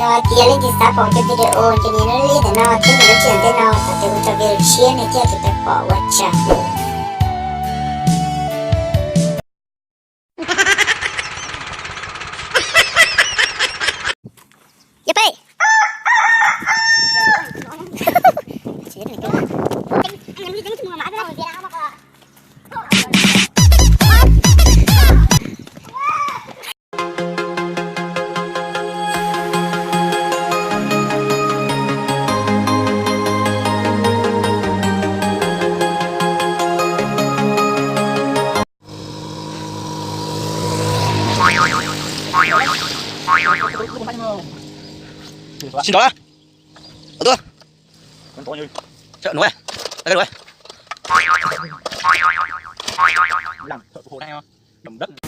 Yog tias leej twg xav pom cov video ces nias lub link ntawm no thiab nias lub tswb yom ntej no kom tias kuv tso video tshiab nej thiaj tau pom ua tsaug. Yog peb. Sib nrov na. Ua tuaj. Nuv, nuv.